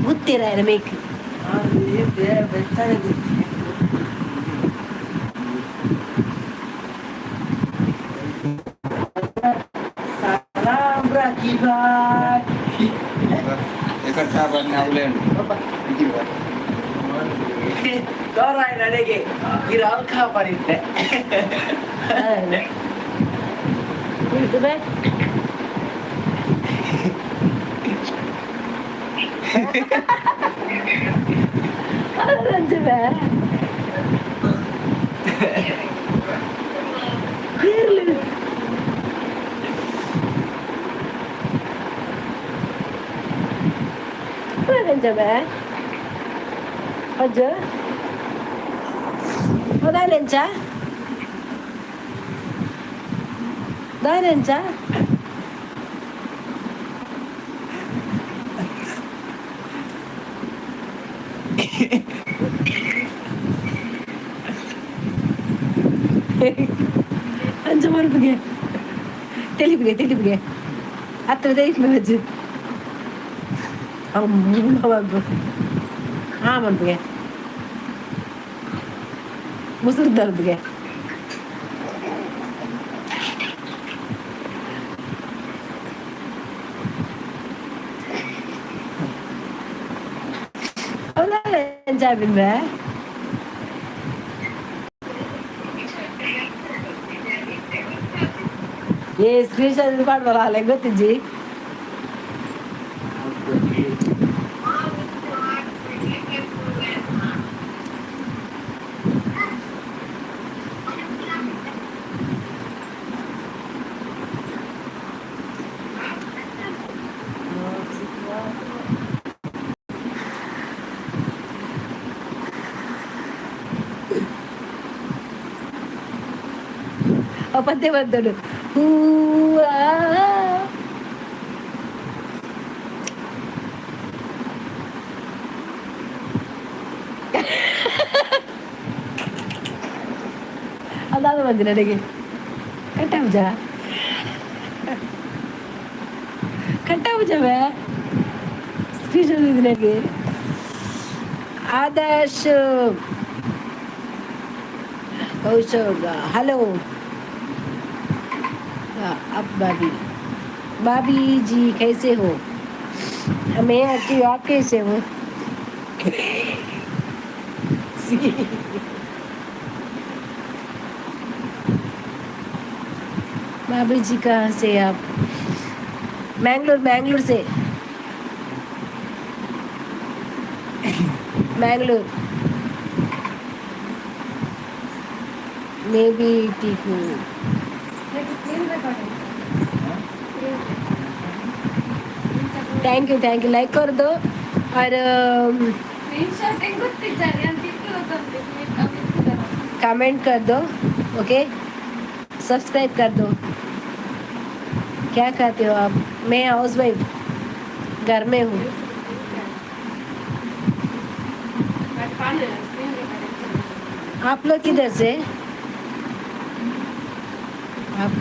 ಗುತ್ತಿರ make. ಬೆಚ್ಚನೆ. ಸಲಾಮ್ rakhi Bhai. ತೋರಾಯ್ ನನಗೆ ಈ ಅಲ್ಖ ಬರುತ್ತೆ. ಅಜ್ಜ ದಾನೆಂಚ ದಾನೆಂಚ? ಅಂಚ ಮನ್ಪುಗೆ, ತೆಲಿಪುಗೆ ತೆಲಿಪುಗೆ ಹತ್ರ ತೆಲಿಪುಗೆ ಅಜ್ಜು. ಅಮ್ಮ ಮನ್ಪು, ಆ ಮನ್ಪುಗೆ ಮುಸುರು ದರ್ಬುಗೆ. ಹೌದಾ? ಎಂಚ? ಏ, ಸ್ಕ್ರೀನ್ ಶಾಟ್ ಪಾಡ್ಬಾರ ಅಲ್ಲ, ಗೊತ್ತಿಜ್ಜಿ. ಪದ್ಯ ಬಂದಳು ಹೂ. ಅದಾದ ಬಂದಿ ನನಗೆ ಕಟ್ಟಾಬುಜ ಕಟ್ಟಾಬುಜವೇ ಸ್ಕ್ರೀನ್ ನನಗೆ. ಆದರ್ಶ್ ಕೌಶಲ್, ಹಲೋ. अब भाभी, भाभी जी कैसे हो? मैं अच्छी हूँ, आप कैसे हो? भाभी जी, कहाँ से आप? बैंगलोर, बैंगलोर से, बैंगलोर। मैं भी ठीक हूँ। Thank you, thank you. Like कर दो और कमेंट कर दो, ओके? सब्सक्राइब कर दो। क्या खाते हो आप? मैं हाउस वाइफ, घर में हूँ। आप लोग किधर से आप?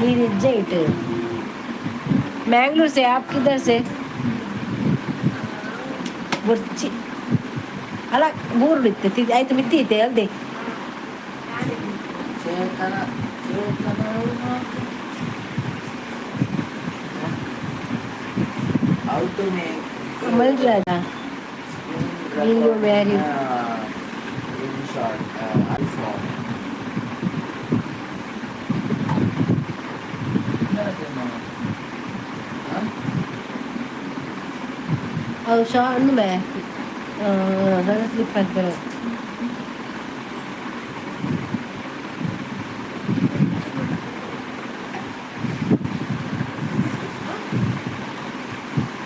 नीरज, मैंगलोर से। आप किधर से? ಬುರ್ಚಿ ಅಲ್ಲ, ಮೂರು ಇತ್ತು ಆಯ್ತು, ಮಿತ್ತಿ ಐತೆ ಅಲ್ದೆ. ಚೇತನ ಚೇತನ. How to make Kamal Raja. Will you marry? InShot, iPhone. ಅವು ಶಾ ಮೇ ಸ್ಲಿಪ್ ಆಗ್ತಾರೆ.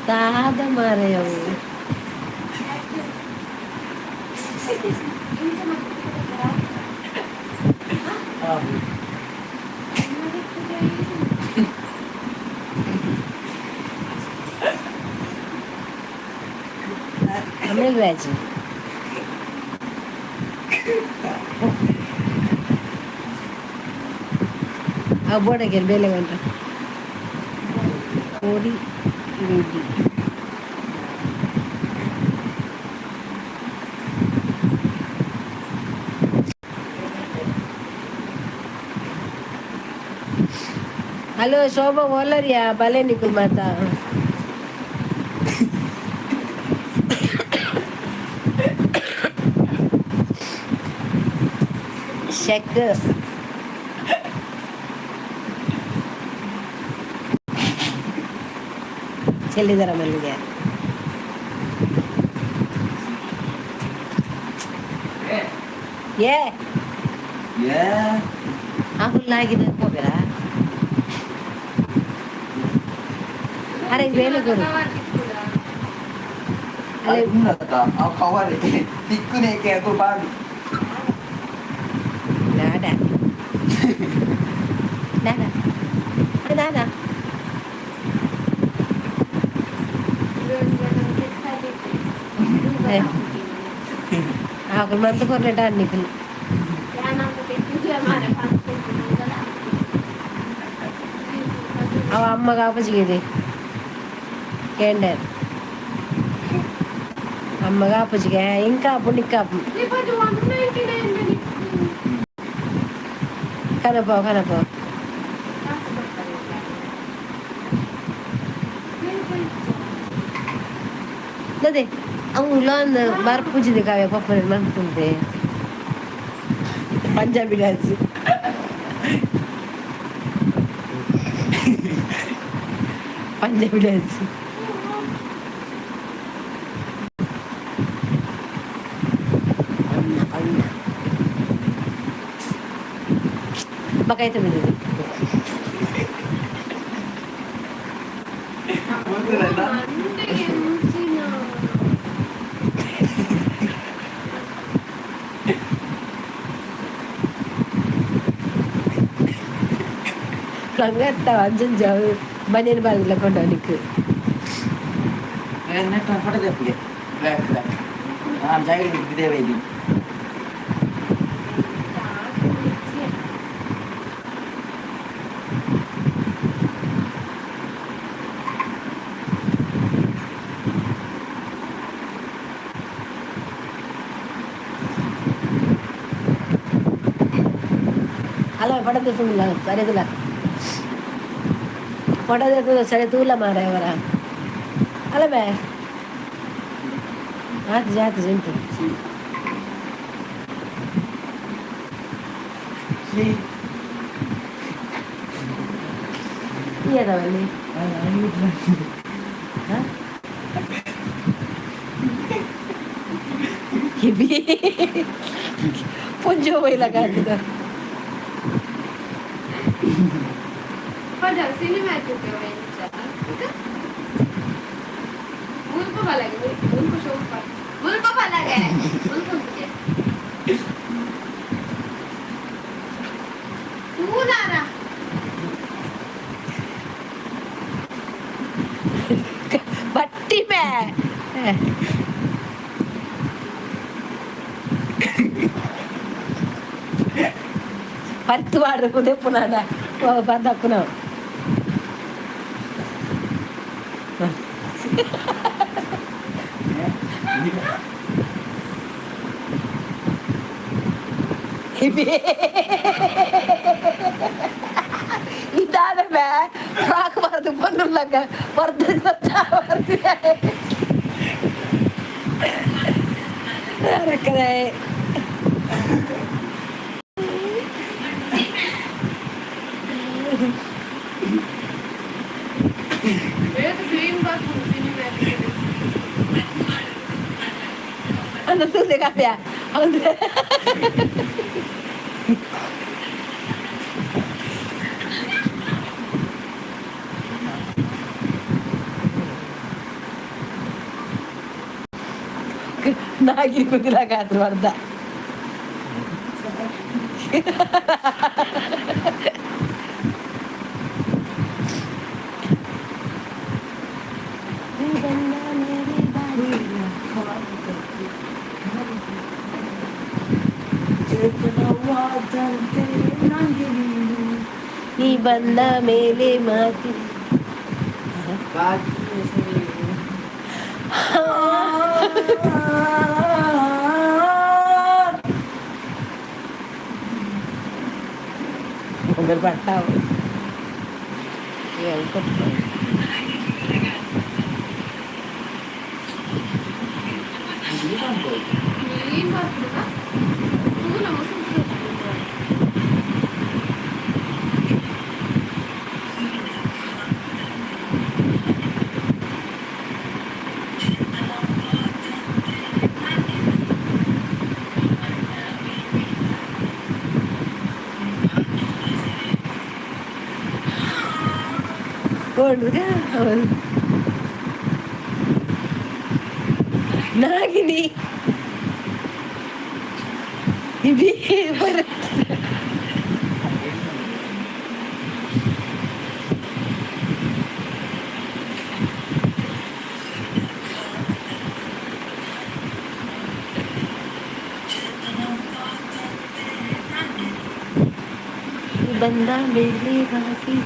ದಾದ ಮಾರೆ ಅವು. ಅಮೃಲ್ ರಾಜ್. ಅವು ಬೋಡಗೆ ಬೇಲೆ ಬಂದ್ರ ಕೋಡಿ ರೆಡ್ಡಿ. ಹಲೋ ಶೋಭಾ ಓಲರಿಯಾ ಬಲೆ ನಿಕುಲ್ ಮಾತಾ. ಶೆಕ್ ಚೆಲ್ಲಿದರ ಮಲ್ಲಿಗೆ. ಏ. ಏ. ಆ ಹುಲ್ಲಾಗಿದೆ ಹೋಗ್ಯಾರ. ಅರೆ ಬೇಲೆ ಕೊಡು. ಅರೆ ಉನ್ನತ ಅವು ಕವರ್ ತಿಕ್ಕುನೇಕೆ ಅದು ಬಾವಿ. ನಾಡ ನಾಡ ನಾಡ. ಆಕುಲು ಮಂತ್ ಕೊರ್ಲೆಟ ನಿಕುಲು. ಅವ ಅಮ್ಮಗ ಆಪುಜಿಗಿದೆ ಕೇಂಡರ್ ಅಮ್ಮಗ ಆಪುಜಿಗೆ ಇಂಕ ಆಪು ನಿಕ್ಕ ಆಪು ಕನಪ ಕನಪ. ಅದೇ ಅವು ಉಲಾನ್ ಬರ್ಪುಜಿದೆ ಕಾವ್ಯ ಪಪ್ಪನ ಮನ್ಪುಂದೆ ಪಂಜಾಬಿ ಡ್ಯಾನ್ಸ್. ಪಂಜಾಬಿ ಡ್ಯಾನ್ಸ್. ಅಣ್ಣ ಅಣ್ಣ ಬಕಾಯ್ತು ಬಿದ್ದಿದೆ. ಹಂಗತ್ತ ಅಂಜಂಜ ಬನಿಯನ್ ಬಾಗಿಲ ಕೊಂಡವನಿಕ್. ಫೋಟೋ ತೆಪ್ಪುಗೆ ಬ್ಲ್ಯಾಕ್ ಬ್ಲ್ಯಾಕ್ ನಾನು ಜಾಗ ಬಿದ್ದೇವೆ ಇಲ್ಲಿ. ಅಲ್ಲ ಫೋಟೋ ತೆಪ್ಪುಂಗಿಲ್ಲ ಸರಿದಿಲ್ಲ ಫೋಟೋ ತೆಗ್ದು ಸರಿ ತೂಲ ಮಾರ ಅವರ ಅಲ್ಲ ಬೇ ಆತು ಜಾತು ಜಂತು. ಏದವಲ್ಲಿ ಪುಂಜೋ ಬೈಲಾಗ. ಬಟ್ಟಿ ಮೇ ಪರ್ತು ಪಾಡ್ದು ಕುದೆಪ್ಪುನಾಡ ಬಂದಕ್ಕುನ. ಇದಾದ ಮೇ ಫ್ರಾಕ್ ಬಾರ್ದು ಪೊನ್ನುಲ್ಲಗ ಬರ್ದು ಬರ್ದು ರಕ್ಕದೆ. ಅಂದ ತೂಲೆ ಕಾಪ್ಯ ಅಂದ್ರೆ ನಾಗಿ ಕುದಿಲಾಗ ಆತ್ರ ಬರ್ದ. ನೀ ಬಂದ ಮೇಲೆ ಮಾತಿ. ಬಾಕಿ. ಮೊಬೈಲ್ ಬರ್ತಾವ. ಹೌದು. ನಾಗಿನಿ ಇದೇ ಬರುತ್ತೆ. ಬಂದ ಮೇಲೆ ಬಾಕಿ.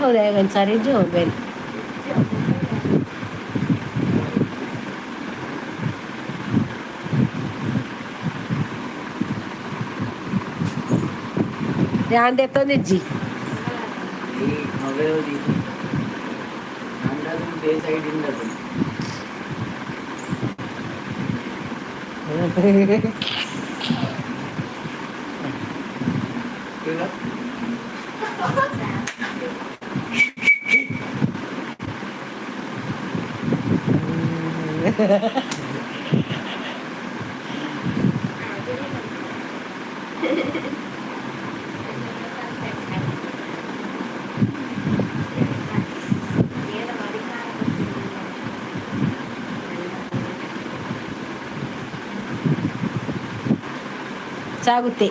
ಹೌದಾ? ಒಂದ್ಸಾರಿ ಮೊಬೈಲ್. ಯಾನ್ ದೆತ್ತೊಂದಿಜ್ಜಿ. ಈ ಮೊಬೈಲ್ ಬೇ ಸೈಡ್ ಇಂದ. ಸಾಗುತ್ತೆ.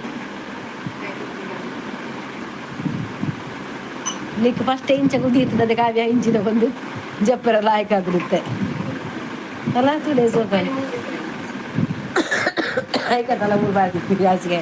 ನಿಕ್ ಫಸ್ಟ್ ಇಂಚ ಕುದಿಯುತ್ತದೆ ಕಾವ್ಯ. ಇಂಚಿನ ಬಂದು ಜಪ್ಪರ ಲಾಯಕ್ ಆಗಿರುತ್ತೆ ಅಲ್ಲ. 2 ಡೇಸ್ ಹೋಗ್ತಾನೆ ಆಯ್ಕತ್ತಲ್ಲ. ಮೂರು ಬಾರಿ ಹಾಸಿಗೆ.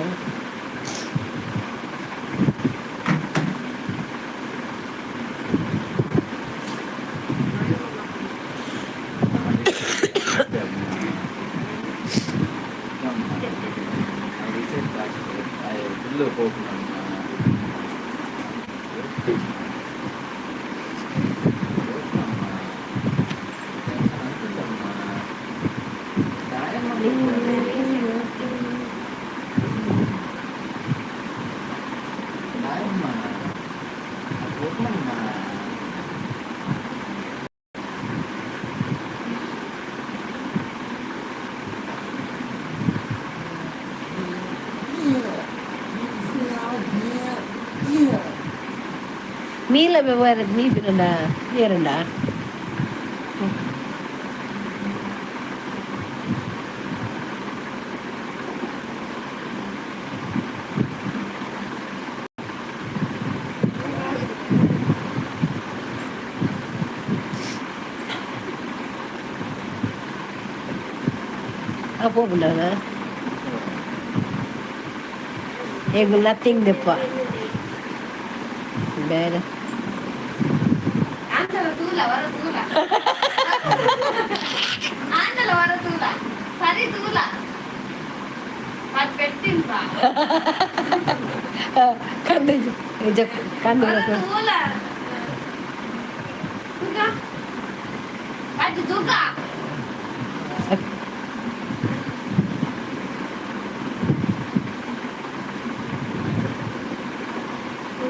ಫುಲ್ಲು ಹೋಗಿ. ಮೀಲ ವ್ಯವಹಾರ ಮೀಪಿರಂಡ ಏರಂಡ. ಪೋಪುಂಡನ ಎಂಗ್ ನಥಿಂಗ್ ದೆಪ್ಪ ಬೇರೆ. ಆಂದಲ ತೂಲ ವರ ತೂಲ, ಆಂದಲ ವರ ತೂಲ, ಸರಿ ತೂಲ ಅದು ಪೆಟ್ಟಿಲ್ವಾ? ಕಂದು ಕಂದು. ವರ ತೂಲ ತೂಕ ಅದು ತೂಕ.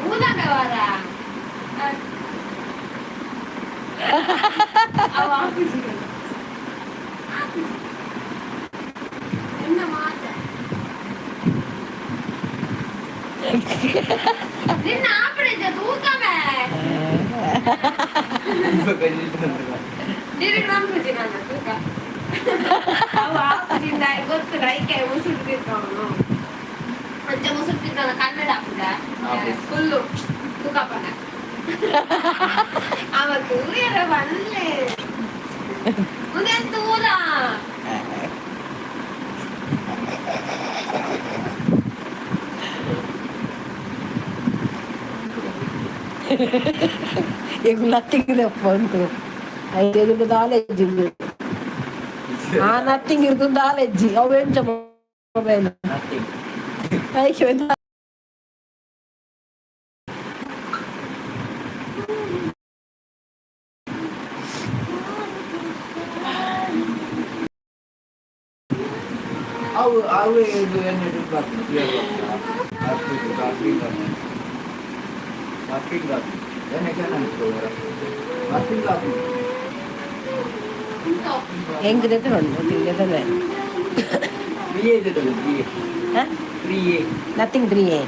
ತೂಲನ ವರ ಅವ ಆಫೀಸಿಗೆ ಎನ್ನ ಮಾತ ನಿನ್ನ ಆಪಡಿದ್ದ ತೂಕವೇ ನೀರಿಗೆ ನಂಬುಜಿ ನನ್ನ ತೂಕ. ಅವ ಆಪದಿಂದ ಗೊತ್ತು ರೈಕೆ ಮುಸುಡ್ತಿದ್ದವನು. ಅಂಚೆ ಮುಸುಡ್ತಿದ್ದಾನ ಕನ್ನಡ ಆಪುದ. ಆಪುಜಿ. ಫುಲ್ಲು ತೂಕಪನ. ಅವ ತೂಯರ ಬಲ್ಲೆ ಉಂದೆನ್ ತೂಲ. ಈಗ ನಥಿಂಗ್ ಉಂಟು ಐದು ನಾಲೆಜ್. ಆ ನಥಿಂಗ್ ಇರ್ತದೆ ನಾಲೆಜ್. ಅವು ಎಂಚ ಮೊಬೈಲ್? ನಥಿಂಗ್. ಐಕೆ. ಅವು ಅವು ಇದು ಎಣ್ಣೆ ಕಾಫಿ ಕಾಫಿ ಕಾಫಿ ಎಣ್ಣೆ ಕಾಫಿ ಕಾಫಿ. ಹೆಂಗ್ ಉಂಟು ತಿಂಗೆ? 3A ಇದೆ, 3A. 3A. Nothing 3A.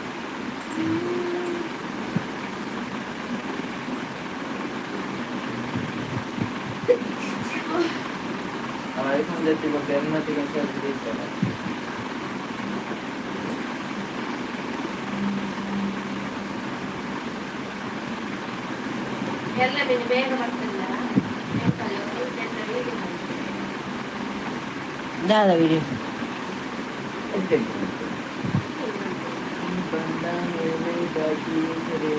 IPhone ಜೊತೆ ಗೊತ್ತ ಎನ್ನತಿ ಕೆಲಸ ಇರ್ತಾರೆ. ಎಲ್ಲ ನೀನು ಬೇಗ ಬರ್ತಲ್ಲ. ದಾದ ವಿಡಿಯೋ? ಬಂದ ಮೇಲೆ ಬಾಕಿ ಸರಿ.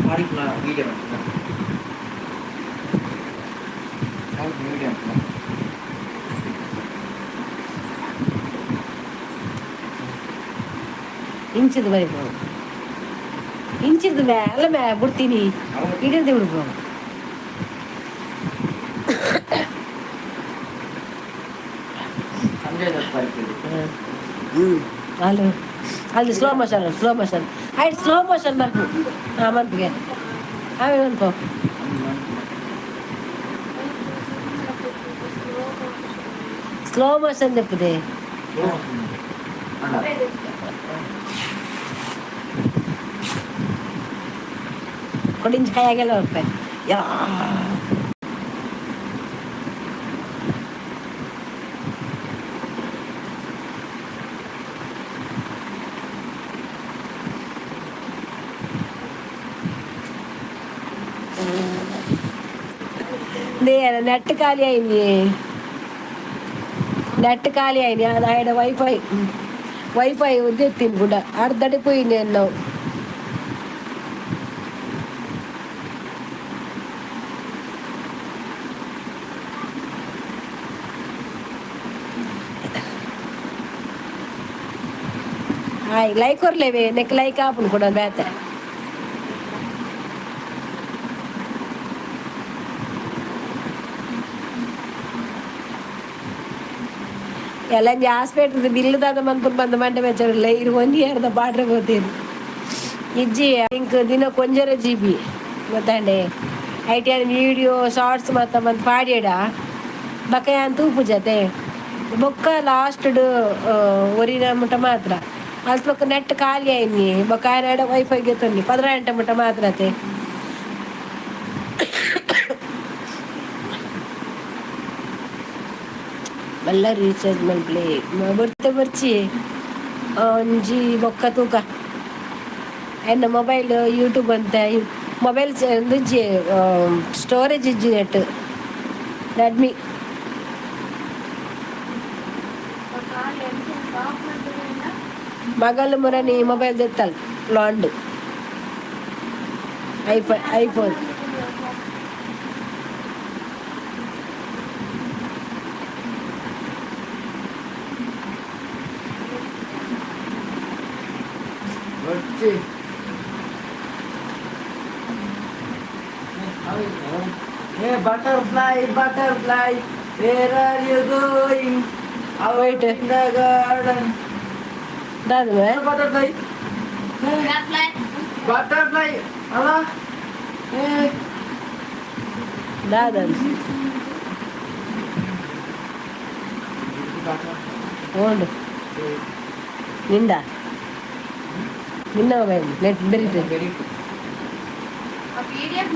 ಮಾಡಿಕ್ ವೀಡಿಯೋ ವೀಡಿಯೋ. ಇಂಚಿದ ಬರೀ ಇಂಚಿದ ಮ್ಯಾ ಅಲ್ಲ ಮ್ಯಾ ಬಿಡ್ತೀನಿ ಇಡೀ ಬಿಡ್ಬೋ. ಸಂಜಯ್ ದತ್ ಬರ್ತೀವಿ. ಅಲ್ಲಿ ಅಲ್ಲಿ ಸ್ಲೋ ಮೋಷನ್, ಸ್ಲೋ ಮೋಷನ್ ಆಯ್ತು. ಸ್ಲೋ ಮೋಷನ್ ಬರ್ಪು. ಹಾಂ, ಮನ್ಪಿಗೆ ಆಮೇಲೆ ಮನ್ಪು. Slow motion ತೆಪ್ಪದೆ. ಅಣ್ಣ. ಕೊಡಿಂಚ್ ಕೈಯಾಗೆಲ್ಲ ಬರ್ಪೆ ಯಾ. ನೆಟ್ ಖಾಲಿ ಆಯ್ನಿ, ನೆಟ್ ಖಾಲಿ ಆಯ್ನಿ. ಆಯ್ಡ ವೈಫೈ ವೈಫೈ ಉದ್ದೆತ್ತೀನಿ ಕೂಡ ಅರ್ಧಡಿ ಪೋಯಿನಿ ನಾವು. ಹಾಯ್, ಲೈಕ್ ಕೊರ್ಲೇವೆ. ನೆಕ್ ಲೈಕ್ ಆಪುಂಡು ಕೂಡ ಬೇತೆ. ಎಲ್ಲ ಹಾಸ್ಪಿಟ್ಲ್ ಬಿಲ್ ದಾದ ಮನ್ಪುನ್ ಬಂದ ಮಂಡೆ ಬೆಚ್ಚರಿಲ್ಲ. ಇರು ಒನ್ ಇಯರ್ದ ಬಾಡ್ರೆ ಬೋತೀರು ಇಜ್ಜಿ. ಇಂಕ್ ದಿನ ಕೊಂಜರ ಜಿಬಿ ಗೊತ್ತಾಂಡೆ. IT video shorts ಮತ್ತ ಮಂತ್ ಪಾಡ್ಯಡ ಬಕ ಯಾನ್ ತೂಪು ಜತೆ ಬೊಕ್ಕ ಲಾಸ್ಟ್ ಒರಿನ ಮುಟ ಮಾತ್ರ. ಅಲ್ಪ ಬೊಕ್ಕ ನೆಟ್ ಖಾಲಿ ಆಯ್ನಿ. ಬೊಕ್ಕ ಆಯನ ವೈಫೈ ಗೆತ್ತೊನ್ನಿ 16 ಗಂಟೆ ಮುಟ ಮಾತ್ರ ಅತೆ. ಮಲ್ಲ ರೀಚಾರ್ಜ್ ಮಲ್ಪಲೆ ಬರ್ತೆ ಬರ್ಚಿ ಒಂಜಿ ಬೊಕ್ಕ ತೂಕ. ಎನ್ನ ಮೊಬೈಲ್ ಯೂಟ್ಯೂಬ್ ಅಂತ ಮೊಬೈಲ್ ಒಂದುಜ್ಜಿ, ಸ್ಟೋರೇಜ್ ಇಜ್ಜಿ ನೆಟ್ ರೆಡ್ಮಿ. ಮಗಲ್ ಮುರನಿ ಮೊಬೈಲ್ ದೆತ್ತಲ್ ಲಾಂಡ್ ಐಫೋನ್ ಐಫೋನ್. ಬರ್ಚಿ. Hey butterfly, butterfly, where are you going? Out Wait. in the garden. ದಾದ? Butterfly, butterfly, ಅಲ್ಲ. Hey. ದಾದ? ಓಂಡು ನಿಂದ ನಿನ್ನ ಮೊಬೈಲ್ ನೆಟ್ ಬೆರೀತದೆ. Very good. PDF.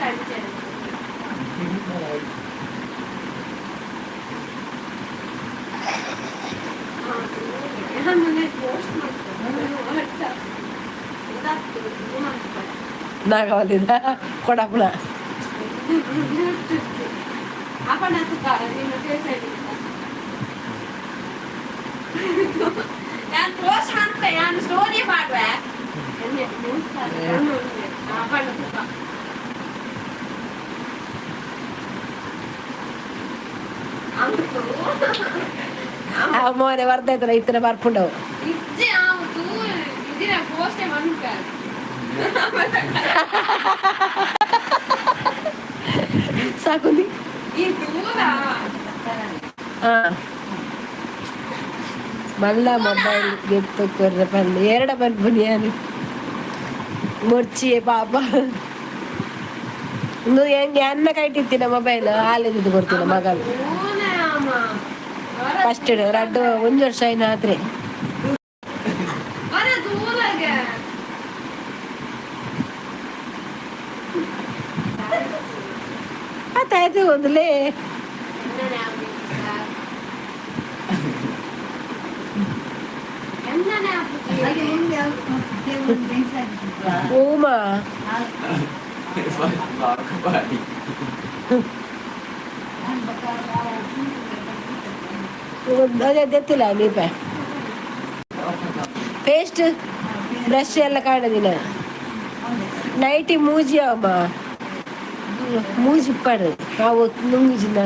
ಅಂಚನೆ. ಪೋಸ್ಟ್ ಮಾಡ್ತಾರೆ ವಾಟ್ಸಪ್ ಗೊತ್ತಾಗ್ತದೆ ಮಾಡ್ತಾರೆ. ನಾಗವಲ್ಲಿದ ಕೊಡಪುನ. ಅಪಣ ತುಕ ನಿನ್ನ ಫೇಸ್ ಐಡಿ. ನಾನು ಪೋಸ್ಟ್ ಮಾಡ್ತೆ, ನಾನು ಸ್ಟೋರಿ ಮಾಡುವೆ. ಅಪಣ ತುಕ ಆ ಮೋನೆ ವರ್ದಾಯ್ತಲ್ಲ ಇತ್ತನ ಬರ್ಪುಂಡವು. ಇಜ್ಜೆ ಆವು ಇದಿನ ಪೋಸ್ಟೇ ಮಾಡ್ತಾರೆ. ಸಾಕುಂದಿ. ಈ ದೂರ. ಹಾ, ಮಲ್ಲ ಮೊಬೈಲ್ ಗೆತ್ತು ಕೊರ್ರೆ ಪಂದು ಎರಡ ಪನ್ಪುನಿ ಯಾನು ಮುರ್ಚಿಯೇ ಪಾಪ. ಇಂದು ಹೆಂಗೆ ಅನ್ನ ಕೈಟಿತ್ತಿನ ಮೊಬೈಲ್ ಹಾಲಿದ್ದು ಕೊಡ್ತೀನ ಮಗನು. ಫಸ್ಟ್ ರಡ್ಡು ಒಂಜಿ ವರ್ಷ అయిన ಆತ್ರೆ. ಬರ ದೂರಗೆ. ಆತಾಯ್ತು ಒಂದುಲೇ. ಓಮಾ. ಬಾಡಿ. ಅದೇ ದೆತ್ತಿಲ್ಲ ನೀಪ ಪೇಸ್ಟ್ ಬ್ರಷ್ ಎಲ್ಲ ಕಾಣದಿನ. ನೈಟಿ ಮೂಜಿ ಅಮ್ಮ ಮೂಜಿ ಪಡು ಅವು ನುಂಗಿಜಿನ.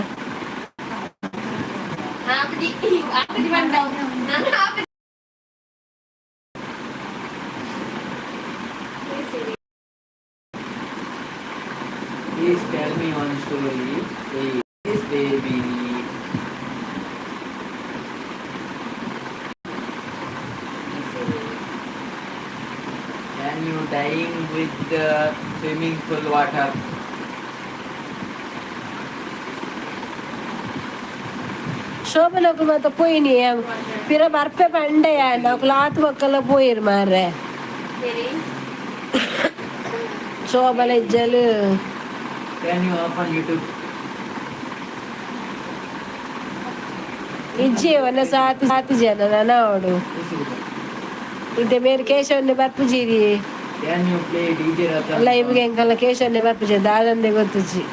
Please tell me one story. Please, baby. Can you dying with the swimming pool water? ಶೋಭನಕ್ಲು ಮಾತ ಪೋಯಿನಿ ಪಿರ ಬರ್ಪೆ ಪಂಡೆಯ ನಕ್ಲು ಆತ್ ಬೊಕ್ಕಲ ಪೋಯಿರು ಮಾರ್ರೆ. ಸರಿ. ಶೋಭನ ಇಜ್ಜಲು. Can you open YouTube? ಇಜ್ಜಿ ಒನ್ನ ಸಾತ್ ಸಾತ್ ಜನ ನನ ಅವಡು ಇತ್ತೆ ಮೇರ್ ಕೇಶವನ್ನೇ ಬರ್ಪುಜೀರಿ. Can you play DJ Ratan? ಲೈವ್ಗೆ ಎಂಕಲ್ಲ ಕೇಶವನ್ನೇ ಬರ್ಪುಜಿ ದಾದಂದೆ ಗೊತ್ತುಜ್ಜಿ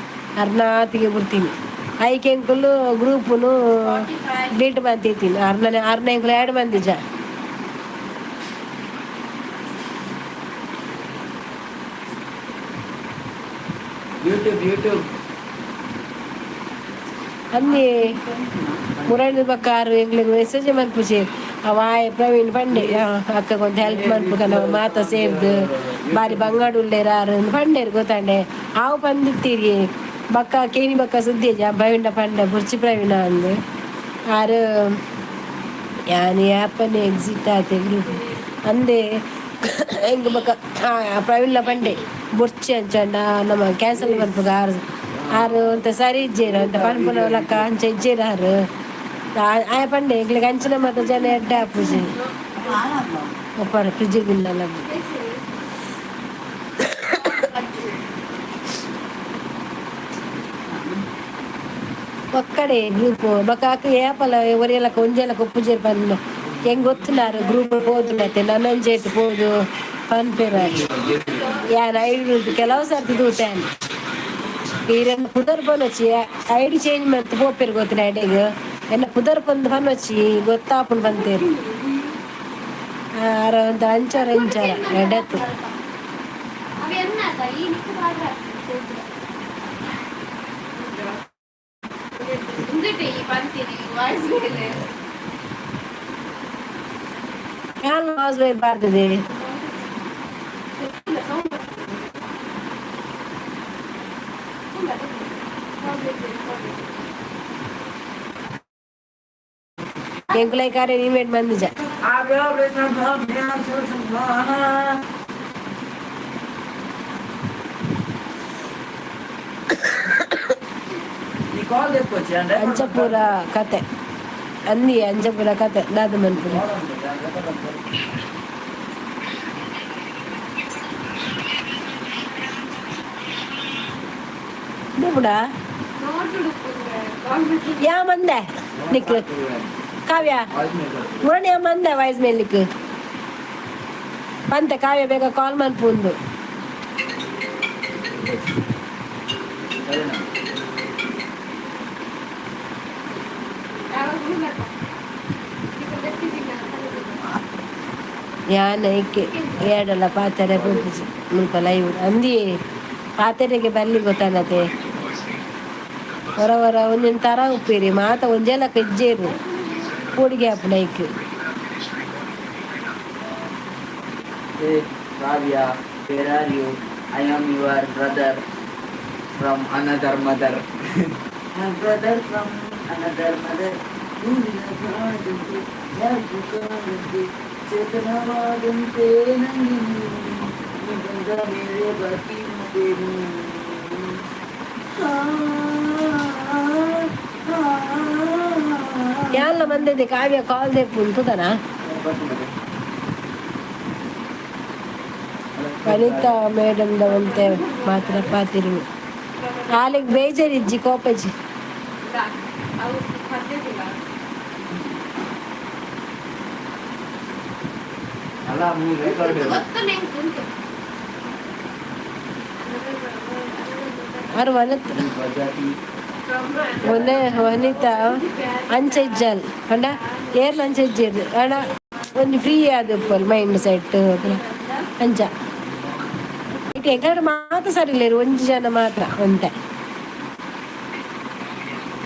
ಅರ್ನಾತಿಗೆ ಬಿಡ್ತೀನಿ. ಐಕೆ ಎಂಕುಲು ಗ್ರೂಪುನು ಡಿಲೀಟ್ ಮಂತಿತ್ತೀನಿ. ಅರ್ನನೆ ಅರ್ನ ಎಂಕುಲು ಆ್ಯಡ್ ಮಂದಿಜ. YouTube, YouTube. ಅಂದಿ ಮುರಳಿ ಬಕ್ಕಾರು ಎಂಗ್ಲಿಗ್ ಮೆಸೇಜ್ ಮನ್ಪುಜಿ. ಅವಾಯ್ ಪ್ರವೀಣ್ ಪಂಡೆ ಅಕ್ಕ ಕೊಂತ ಹೆಲ್ಪ್ ಮನ್ಪುಗ ನಮ್ಮ ಮಾತ ಸೇರ್ದು ಬಾರಿ ಬಂಗಾಡು ಉಲ್ಲೇರಾರು ಪಂಡೇರು ಗೊತ್ತಾಂಡೆ. ಆವು ಪಂದಿತ್ತೀರಿ ಬಕ್ಕ ಕೇನಿ ಬಕ್ಕ ಸುದ್ದಿ ಪ್ರವೀಣ ಪಂಡೆ ಬುರ್ಚಿ ಪ್ರವೀಣ ಅಂದು ಆರು ಯಾನ್ ಯಾಪನೆ ಎಕ್ಸಿಟ್ ಆತೆ ಗ್ರೂಪ್ ಅಂದೆ. ಎಂಕ್ ಬಕ್ಕ ಪ್ರವೀಣ್ಲ ಪಂಡೆ ಬುರ್ಚಿ ಅಂಚಂಡ ನಮ್ಮ ಕ್ಯಾನ್ಸಲ್ ಮನ್ಪುಗ. ಆರು ಆರು ಅಂತ ಸರಿ ಇಜ್ಜೇರು ಅಂತ ಪನ್ಪುನ ಲಕ್ಕ ಅಂಚ ಇಜ್ಜೇರು. ಆರು ಆಯ ಪಂಡೆ ಎಂಕ್ಲೆಗ್ ಅಂಚಿನ ಮಾತ ಜನ ಎಡ್ಡೆ ಆಪುಜಿ ಒಪ್ಪರ ಫ್ರಿಜ್ ಇಲ್ಲ. ಒಕ್ಕಡೆ ಗ್ರೂಪ್ ಬೊಕ ಅಕ್ ಏಪಲ ಒರಿಯಲಕ್ಕ ಒಂಜೆಲಕ್ಕ ಉಪ್ಪುಜೇರು ಪನ್ನು ಹೆಂಗ್ ಗೊತ್ತುನಾರು ಗ್ರೂಪ್ ಪೋದು ನನಂಜೇಟ್ ಪೋದು ಪನ್ಪೇರು. ಯಾನ್ ಐಡಿ ಕೆಲವು ಸರ್ತಿ ತೂತೇನೆ. ಈರೆನ್ನ ಪುದರ್ ಪನೊಚ್ಚಿ ಐಡಿ ಚೇಂಜ್ ಮಂತ್ ಪೋಪೆರ್ ಗೊತ್ತಿನ ಐಡಿಗ್ ಎನ್ನ ಪುದರ್ ಪಂದ್ ಪನೊಚ್ಚಿ ಗೊತ್ತಾಪುಂಡು ಪಂತೇರು. ಆರ ಅಂತ ಅಂಚಾರ ಇಂಚಾರ ಎಡತ್ತು. ಅವ ಎನ್ನಾತ ಈ ನಿಕ್ಕು ಬಾರ ಉಂದುಟೆ ಈ ಪಂತಿನಿ ವಾಯ್ಸ್ ಮೇಲೆ. ಯಾನ್ ವಾಸ್ ಬೇರ್ ಬಾರ್ದಿದೆ. ಸೌಂಡ್. ಎಂಕುಲೈ ಕಾರ್ಯ ಇನ್ವೈಟ್ ಮಂದಿಜ. ಈ ಕಾಲ್ ದೆಪ್ಪೊಚ್ಚಿ ಅಂದ್ರೆ. ಅಂಚಪುರ ಕತೆ ಅಂದಿ ಅಂಚಪುರ ಕತೆ ದಾದ ಮನ್ಪುರ. ಬಿಡ. ಯಾ ಮಂದೆ ನಿಕ್ ಕಾವ್ಯ ಮುರಣಿ ಮಂದೆ ವಾಯ್ಸ್ ಮೇಲಿಕ್ ಪಂತೆ ಕಾವ್ಯ ಬೇಗ ಕಾಲ್ ಮನ್ಪುಂದು. ಸರಿನಾ? ಯಾನ್ ಐಕೆ ಏಡಲ್ಲ ಪಾತೆರೆ ಪೂಪುಜಿ ಮುಲ್ಪ ಲೈವ್ ಅಂದಿ ಪಾತೆರೆಗೆ ಬಲ್ಲಿ ಗೊತ್ತಾನತೆ ಹೊರ ಹೊರ ಒಂದೊಂದು ತರ ಉಪ್ಪಿರಿ ಮಾತ ಒಂಜೆಲ ಕಜ್ಜೇರು ಕೂಡಿಗೆ ಆಪುನ ಐಕ್. Hey, Kavya, where are you? I am your brother from another mother. My brother from another mother. ಕಾಣದಂತೆ ಯಾಕು ಕಾಣದಂತೆ ಚೇತನವಾದಂತೆ ನಂಗೆ ನೀನು. ನೀ ಬಂದ ಮೇಲೆ ಬಾಕಿ ಮತ್ತೇನು? ಆ, ಆ, ಆ, ಯಾಲ್ಲ ಮಂದಿದೆ ಕಾವ್ಯ ಕಾಲ್ ದೇಪು ಉಂಟುದನ. ವನಿತಾ ಮೇಡಮ್ ದವಂತೆ ಮಾತ್ರ ಪಾತಿರು ಆಲಿಗೆ ಬೇಜಾರಿಜ್ಜಿ ಕೋಪಜ್ಜಿ. ಅವು ಪದ್ಧತಿಲ್ಲ. ಅಲ್ಲ ಮೂರು ರೆಕಾರ್ಡ್. ಗೊತ್ತು ನಿಂಗೆ ಕುಂತು. ಅರು ವನಿತ್ ಒನೆ ವನಿತಾ ಅಂಚ ಇಜ್ಜಲ್ ಪಂಡ ಏರ್ಲ ಅಂಚ ಇಜ್ಜೇರು ಅಣ್ಣ ಒಂಜಿ ಫ್ರೀ ಆದಿಪ್ಪಲ್ ಮೈಂಡ್ ಸೆಟ್ ಅಂಚ ಇಟ್ಟು ಎಂಕಡೆ ಮಾತ ಸರಿ ಇಲ್ಲ ಒಂಜಿ ಜನ ಮಾತ್ರ ಒಂತೆ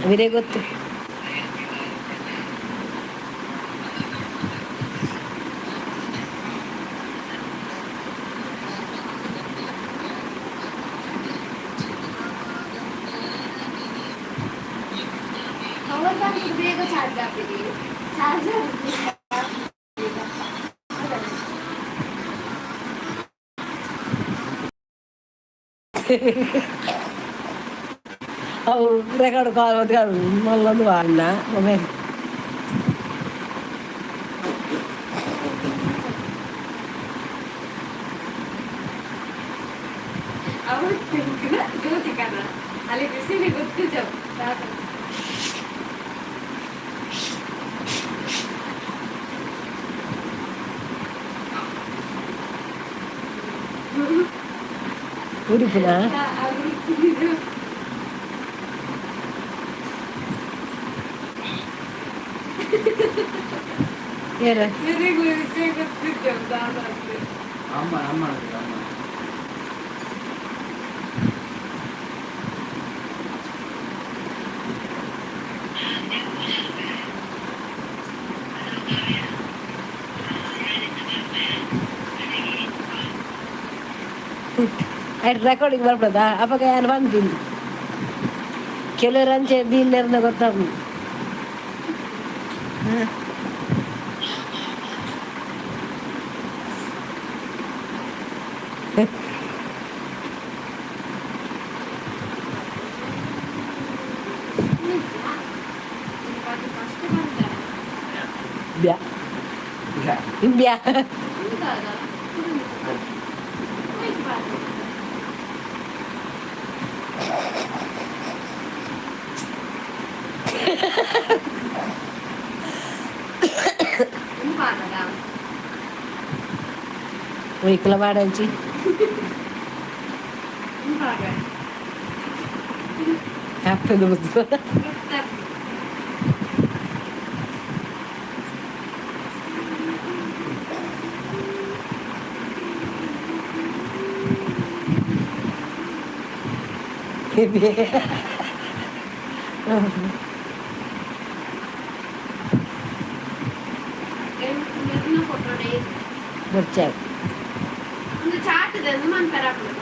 ವಿರೇ ಗೊತ್ತು. ಪವರ್ ಬ್ಯಾಂಕ್ ಬೇಗ ಚಾರ್ಜ್ ಆಗ್ತದೆ ಚಾರ್ಜ್. ಅವು ರೆಕಾರ್ಡ್ ಕಾಲ್ ಮಲ್ಲೊಂದು ಅಣ್ಣ ಮೊಬೈಲ್. ಅವು ಜ್ಯೋತಿಕನ ಅಲ್ಲಿ ಬಿಸಿಲಿ ಗೊತ್ತಿದ್ದವು. ಉಡುಪುನಾ? ಏರ? ಗೊತ್ತಿದ್ದವು. ಅಮ್ಮ ಅಮ್ಮ ಅಮ್ಮ. ರೆಕಾರ್ಡಿಂಗ್ ಬರ್ಬದ ಅವಾಗ ಯಾರು ಬಂದಿಲ್ಲ ಕೆಲವರು ಅಂಚೆ ದೀನ್ಯರ್ನ ಗೊತ್ತಾಗ. ಫಸ್ಟ್ ಬಂದ. ಬ್ಯಾ ಬ್ಯಾ. ವೈಕುಲ ಮಾಡಂಚಿ. ಆಗ್ತದೆ ಮುದ್ದು. ಬೊರ್ಚಾವ್. ಒಂದು ಚಾಟ್ ಇದೆ ಮನ್ಪೆರ ಪಂಡು.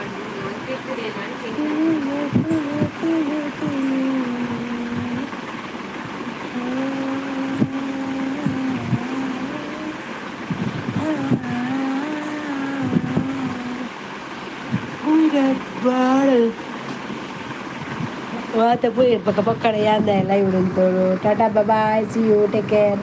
ಮಾತ ಪೋಯಿ ಪಕ್ಕ ಪಕ್ಕಡ ಯಾಂದ ಲೈವ್ ಉಂಟು. Tata, bye, see you, take care.